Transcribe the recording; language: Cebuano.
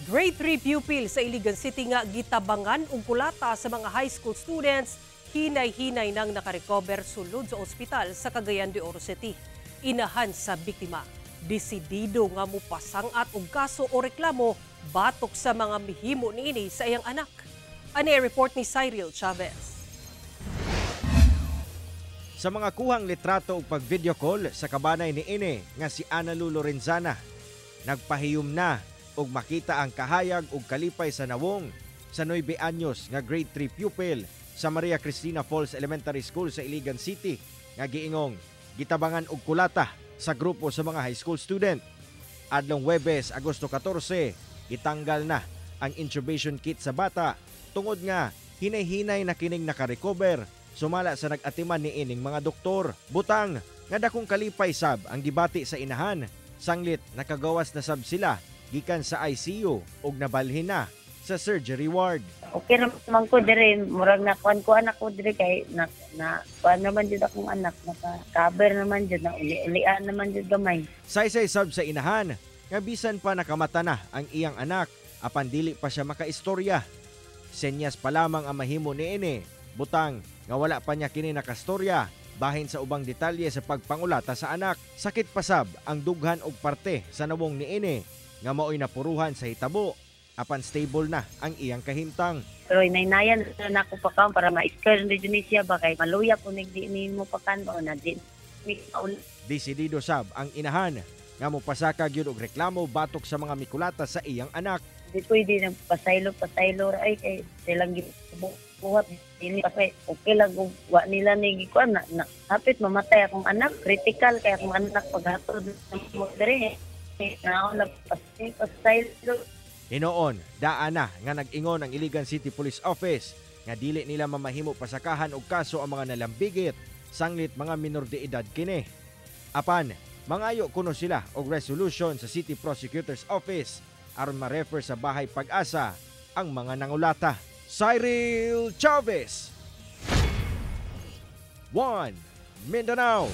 Grade 3 pupil sa Iligan City nga gitabangan og kulata sa mga high school students, hinay-hinay nang nakarecover sulod sa ospital sa Cagayan de Oro City. Inahan sa biktima, desidido nga mupasang-at og kaso o reklamo batok sa mga mihimo niini sa iyang anak. Ani report ni Cyril Chavez. Sa mga kuhang litrato ug pag-video call sa kabanay ni ini nga si Ana Lu Lorenzana, nagpahiyom na ug makita ang kahayag ug kalipay sa nawong sa 9 anyos nga grade 3 pupil sa Maria Cristina Falls Elementary School sa Iligan City nga giingong gitabangan og kulata sa grupo sa mga high school student. Adlong Huwebes, Agosto 14, gitanggal na ang intubation kit sa bata tungod nga hinay-hinay na kining nakarecover sumala sa nag-atiman ni ining mga doktor. Butang nga dakong kalipay sab ang gibati sa inahan sanglit nakagawas na sab sila gikan sa ICU ug nabalhin na sa surgery ward. Okay naman ko dire, murag nakuan ko anak ko dire kay na na kuan naman jud akong anak, naka-cover naman jud, na uli-ulian naman jud gamay. Saysay sab sa inahan nga bisan pa nakamata na ang iyang anak apan dili pa siya makaistorya. Senyas pa lamang ang mahimo niini, butang nga wala pa niya kini nakastorya bahin sa ubang detalye sa pagpangulata sa anak. Sakit pa sab ang dughan og parte sa nawong niini nga maoy napuruhan sa hitabo apan stable na ang iyang kahimtang. Pero inaynayan na ako pa para ma-scare na jud ni siya ba kay maluya ko nig di nimo pakan o na di mi kaul. Desidido sab ang inahan nga mopasaka gyud og reklamo batok sa mga mikulata sa iyang anak. Di pwede nang pasaylo pasaylo ra ay kay silang gibuhat dili pa kay okay lang kung wa nila ni gikuan na hapit mamatay akong anak, critical kay akong anak paghatod mo dire na ako pasaylo. Hinoon, daan na nga nag-ingon ang Iligan City Police Office nga dili nila mamahimo pasakahan og kaso ang mga nalambigit sanglit mga minor de edad kini. Apan, mangayo kuno sila og resolution sa City Prosecutor's Office aron ma-refer sa Bahay Pag-asa ang mga nangulata. Cyril Chavez, 1 Mindanao.